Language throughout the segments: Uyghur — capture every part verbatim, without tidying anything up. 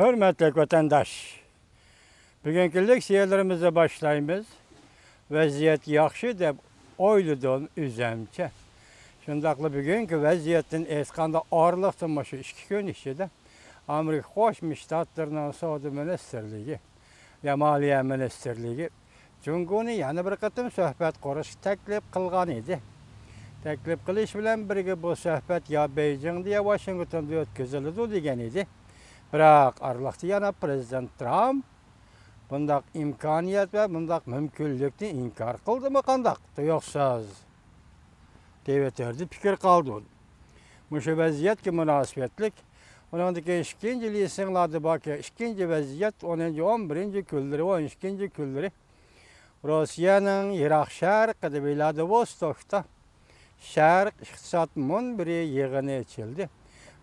ھۆرمەتلىك ۋەتەنداش، بۈگۈنكى لېكسىيەلىرىمىزنى باشلايمىز. ۋەزىيەت ياخشى دەپ ئويلىدىم ئۆزەمچە. شۇنداقلا بۈگۈنكى ۋەزىيەتتىن ئېيتقاندا، ئارىلىقتا مۇشۇ ئىككى كۈن ئىچىدە ئامېرىكا قوشما شتاتلىرىنىڭ سودا مىنىستىرلىكى ۋە مالىيە مىنىستىرلىكى جۇڭگونى يەنە بىر قېتىم سۆھبەت قۇرۇشقا تەكلىپ قىلغان ئىدى. تەكلىپ قىلىش بىلەن بىرگە بۇ سۆھبەت يا بېيجىڭدا، يا ۋاشىنگتوندا ئۆتكۈزۈلىدۇ دېگەن ئىدى. بىراق ئارىلىقتا يەنە پىرېزىدېنت ترامپ بۇنداق ئىمكانىيەت ۋە بۇنداق مۇمكىنلىكنى ئىنكار قىلدىمۇ قانداق؟ تۇيۇقسىز تويىتتېردا پىكىر قالدۇردى. مۇشۇ ۋەزىيەتكە مۇناسىۋەتلىك، ئۇنىڭدىن كېيىن ئىككىنچى لى سىڭلادىباكى ئىككىنچى ۋەزىيەت، ئونىنچى، ئون بىرىنچى كۈنلىرى، ئون ئىككىنچى كۈنلىرى روسىيەنىڭ يىراق شەرقىدە ۋلادىۋوستوكتا شەرق ئىقتىساد مۇنبىرى يىغىنى ئېچىلدى.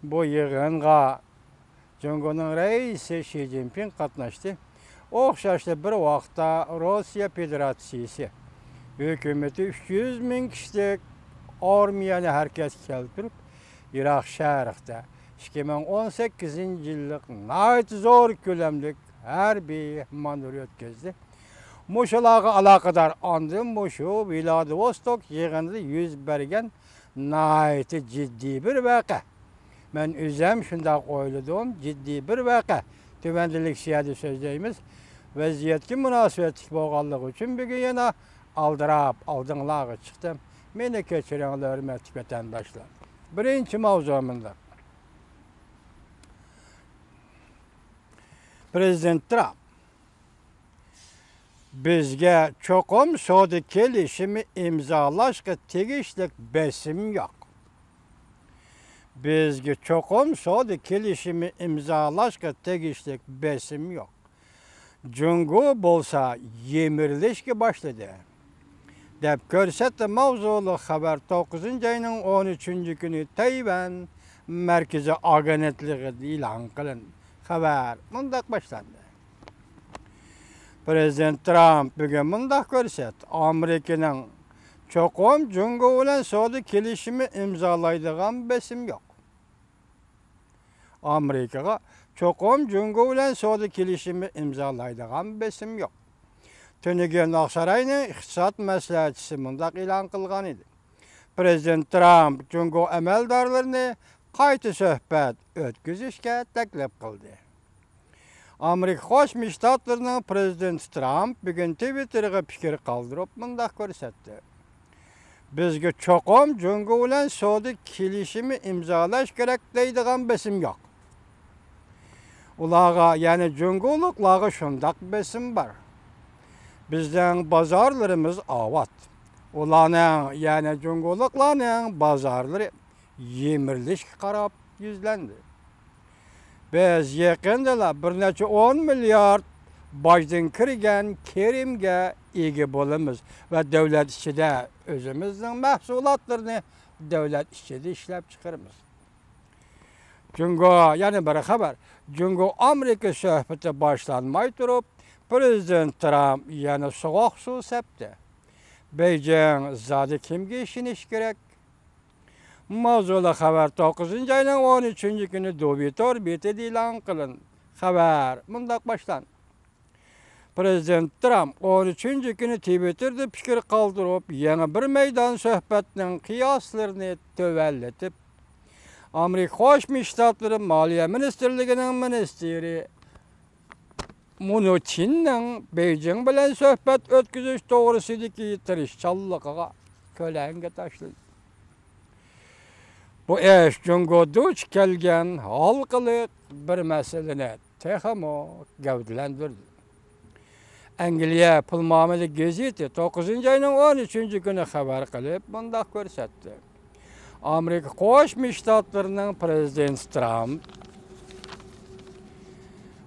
بۇ يىغىنغا جۇڭگونىڭ رەئىسى شى جىنپىڭ قاتناشتى. ئوخشاشلا بىر ۋاقىتتا روسىيە فېدېراتسىيىسى ھۆكۈمىتى ئۈچ يۈز مىڭ كىشىلىك ئارمىيەنى ھەرىكەتكە كەلتۈرۈپ، يىراق شەرقتە ئىككى مىڭ ئون سەككىزىنچى يىللىق ناھايىتى زور كۆلەملىك ھەربىي مانېۋىر ئۆتكۈزدى. مۇشۇلارغا ئالاقىدار ئاندىن مۇشۇ ۋلادىۋوستوك يىغىنىدا يۈز بەرگەن ناھايىتى جىددىي بىر ۋەقە. مەن ئۆزۈم شۇنداق ئويلىدىم، جىددىي بىر ۋەقە. تۆۋەندە لېكسىيەدە سۆزلەيمىز. ۋەزىيەتكە مۇناسىۋەتلىك بولغانلىقى ئۈچۈن بۈگۈن يەنە ئالدىراپ ئالدىڭلارغا چىقتىم. مېنى كەچۈرۈڭلار، ھۆرمەتلىك ۋەتەنداشلار. بىرىنچى ماۋزۇ مۇنداق. پىرېزىدېنت ترامپ، بىزگە چوقۇم سودا كېلىشىمى ئىمزالاشقا تېگىشلىك بېسىم يوق. بىزگە چوقۇم سودا كېلىشىمى ئىمزالاشقا تېگىشلىك بېسىم يوق. جۇڭگو بولسا يىمىرىلىشكە باشلىدى، دەپ كۆرسەتتى. ماۋزۇلۇق خەۋەر توققۇزىنچى ئاينىڭ ئون ئۈچىنچى كۈنى تەيۋەن مەركىزىي ئاگېنتلىقىدا ئېلان قىلىندى. خەۋەر مۇنداق باشلاندى. پىرېزىدېنت ترامپ بۈگۈن مۇنداق كۆرسەتتى: ئامېرىكىنىڭ چوقۇم جۇڭگو بىلەن سودا كېلىشىمى ئىمزالايدىغان بېسىم يوق. ئامېرىكىغا چوقۇم جۇڭگو بىلەن سودا كېلىشىمى ئىمزالايدىغان بېسىم يوق. تۈنۈگۈن ئاقساراينىڭ ئىقتىساد مەسلىھەتچىسى مۇنداق ئېلان قىلغان ئىدى: پىرېزىدېنت ترامپ جۇڭگو ئەمەلدارلىرىنى قايتا سۆھبەت ئۆتكۈزۈشكە تەكلىپ قىلدى. ئامېرىكا قوشما شتاتلىرىنىڭ پىرېزىدېنتى ترامپ بۈگۈن تىۋىتتېرغا پىكىر قالدۇرۇپ مۇنداق كۆرسەتتى: بىزگە چوقۇم جۇڭگو بىلەن سودا كېلىشىمى ئىمزالاش كېرەك دەيدىغان بېسىم يوق. ئۇلارغا، يەنى جۇڭگولۇقلارغا شۇنداق بېسىم بار. بىزنىڭ بازارلىرىمىز ئاۋات. ئۇلارنىڭ، يەنى جۇڭگولۇقلارنىڭ بازارلىرى يىمىرىلىشكە قاراپ يۈزلەندى. بىز يېقىندىلا بىر نەچچە ئون مىليارد باجدىن كىرگەن كىرىمگە ئىگە بولىمىز ۋە دۆلەت ئىچىدە ئۆزىمىزنىڭ مەھسۇلاتلىرىنى دۆلەت ئىچىدە ئىشلەپچىقىرىمىز. جۇڭگو، يەنە بىر خەۋەر. جۇڭگو ئامېرىكا سۆھبىتى باشلانماي تۇرۇپ، پىرېزىدېنت ترامپ يەنە سوغۇق سۇ سەپتى. بېيجىڭ زادى كىمگە ئىشىنىشى كېرەك؟ ماۋزۇلۇق خەۋەر توققۇزىنچى ئاينىڭ ئون ئۈچىنچى كۈنى دوۋى تور بېتىدە ئېلان قىلىندى. خەۋەر مۇنداق باشلاندى. پىرېزىدېنت ترامپ ئون ئۈچىنچى كۈنى تىۋىتتېردا پىكىر قالدۇرۇپ، يېڭى بىر مەيدان سۆھبەتنىڭ قىياسلىرىنى تۆۋەنلىتىپ، ئامېرىكا قوشما شتاتلىرى مالىيە مىنىستىرلىكىنىڭ مىنىستىرى مۇنۇچىننىڭ بېيجىڭ بىلەن سۆھبەت ئۆتكۈزۈش توغرىسىدىكى تىرىشچانلىقىغا كۆلەڭگە تاشلىدى. بۇ ئىش جۇڭگو دۇچ كەلگەن ھالقىلىق بىر مەسىلىنى تېخىمۇ گەۋدىلەندۈردى. ئەنگلىيە پۇل مۇئامىلە گېزىتى توققۇزىنچى ئاينىڭ ئون ئۈچىنچى كۈنى خەۋەر قىلىپ مۇنداق كۆرسەتتى: ئامېرىكا قوشما شتاتلىرىنىڭ پىرېزىدېنتى ترامپ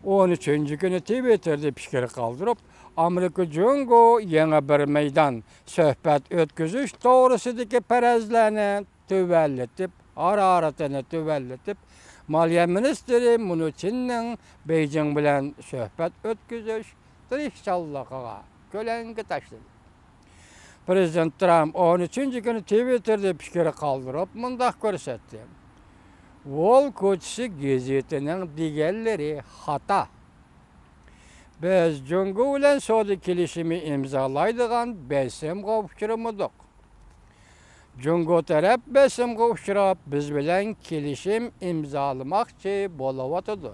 ئون ئۈچىنچى كۈنى تىۋىتتېردا پىكىر قالدۇرۇپ، ئامېرىكا جۇڭگو يېڭى بىر مەيدان سۆھبەت ئۆتكۈزۈش توغرىسىدىكى پەرەزلەرنى تۆۋەنلىتىپ، ھارارىتىنى تۆۋەنلىتىپ، مالىيە مىنىستىرى مۇنۇچىننىڭ بېيجىڭ بىلەن سۆھبەت ئۆتكۈزۈش تىرىشچانلىقىغا كۆلەڭگە تاشلىدى. پىرېزىدېنت ترامپ ئون ئۈچىنچى كۈنى تىۋىتتېردا پىكىر قالدۇرۇپ مۇنداق كۆرسەتتى: ۋول كوچىسى گېزىتىنىڭ دېگەنلىرى خاتا. بىز جۇڭگو بىلەن سودا كېلىشىمى ئىمزالايدىغان بېسىمغا ئۇچرىمىدۇق. جۇڭگو تەرەپ بېسىمغا ئۇچراپ، بىز بىلەن كېلىشىم ئىمزالىماقچى بولۇۋاتىدۇ.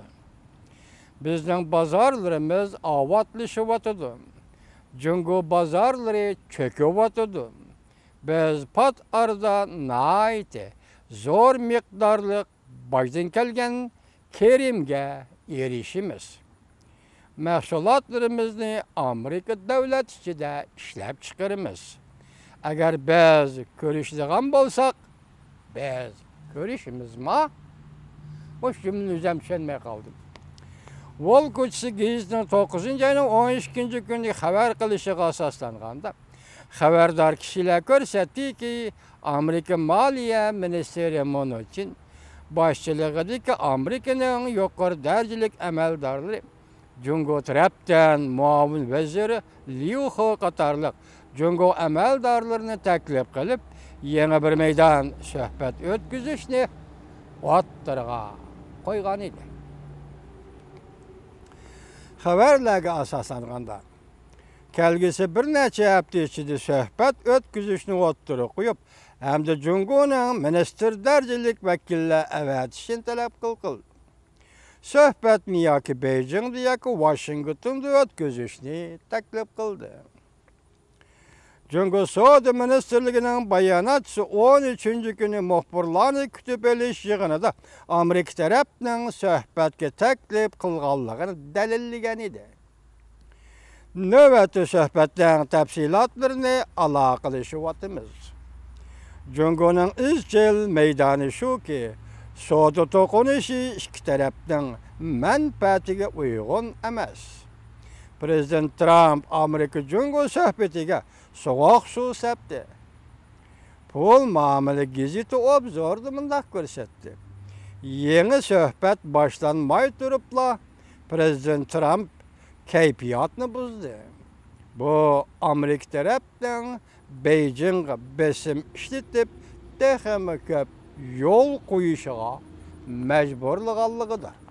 بىزنىڭ بازارلىرىمىز ئاۋاتلىشىۋاتىدۇ. جۇڭگو بازارلىرى چۆكۈۋاتىدۇ. بىز پات ئارىدا ناھايىتى زور مىقدارلىق باجدىن كەلگەن كىرىمگە ئېرىشىمىز. مەھسۇلاتلىرىمىزنى ئامېرىكا دۆلەت ئىچىدە ئىشلەپچىقىرىمىز. ئەگەر بىز كۆرۈشىدىغان بولساق، بىز كۆرۈشىمىزما؟ مۇشۇ جۈملىنى ئۆزۈم چۈشەنمەي قالدىم. ۋول كوچىسى گېزىتىنىڭ توققۇزىنچى ئاينىڭ ئون ئىككىنچى كۈنى خەۋەر قىلىشىغا ئاساسلانغاندا، خەۋەردار كىشىلەر كۆرسەتتىكى، ئامېرىكا مالىيە مىنىستىرى مۇنۇچىن باشچىلىقىدىكى ئامېرىكىنىڭ يۇقىرى دەرىجىلىك ئەمەلدارلىرى جۇڭگو تەرەپتىن مۇئاۋىن ۋەزىر ليۇ خې قاتارلىق جۇڭگو ئەمەلدارلىرىنى تەكلىپ قىلىپ، يېڭى بىر مەيدان سۆھبەت ئۆتكۈزۈشنى ئوتتۇرىغا قويغان ئىدى. خەۋەرلەرگە ئاساسلانغاندا، كەلگۈسى بىر نەچچە ھەپتە ئىچىدە سۆھبەت ئۆتكۈزۈشنى ئوتتۇرىغا قويۇپ، ھەمدە جۇڭگونىڭ مىنىستىر دەرىجىلىك ۋەكىللەر ئەۋەتىشىنى تەلەپ قىل-، قىلدى. سۆھبەتنى ياكى بېيجىڭدا، ياكى ۋاشىنگتوندا ئۆتكۈزۈشنى تەكلىپ قىلدى. جۇڭگو سودا مىنىستىرلىكىنىڭ باياناتچىسى ئون ئۈچىنچى كۈنى مۇخبىرلارنى كۈتۈپ ئېلىش يىغىنىدا ئامېرىكا تەرەپنىڭ سۆھبەتكە تەكلىپ قىلغانلىقىنى دەلىللىگەن ئىدى. نۆۋەتتە سۆھبەتنىڭ تەپسىلاتلىرىنى ئالاقىلىشىۋاتىمىز. جۇڭگونىڭ ئىزچىل مەيدانى شۇكى، سودا توقۇنۇشى ئىككى تەرەپنىڭ مەنپەئەتىگە ئۇيغۇن ئەمەس. پىرېزىدېنت ترامپ ئامېرىكا جۇڭگو سۆھبىتىگە سوغۇق سۇ سەپتى. پۇل مۇئامىلە گېزىتى ئوبزوردا مۇنداق كۆرسەتتى: يېڭى سۆھبەت باشلانماي تۇرۇپلا، پىرېزىدېنت ترامپ كەيپىياتنى بۇزدى. بۇ ئامېرىكا تەرەپنىڭ بېيجىڭغا بېسىم ئىشلىتىپ، تېخىمۇ كۆپ يول قويۇشىغا مەجبۇرلىغانلىقىدۇر.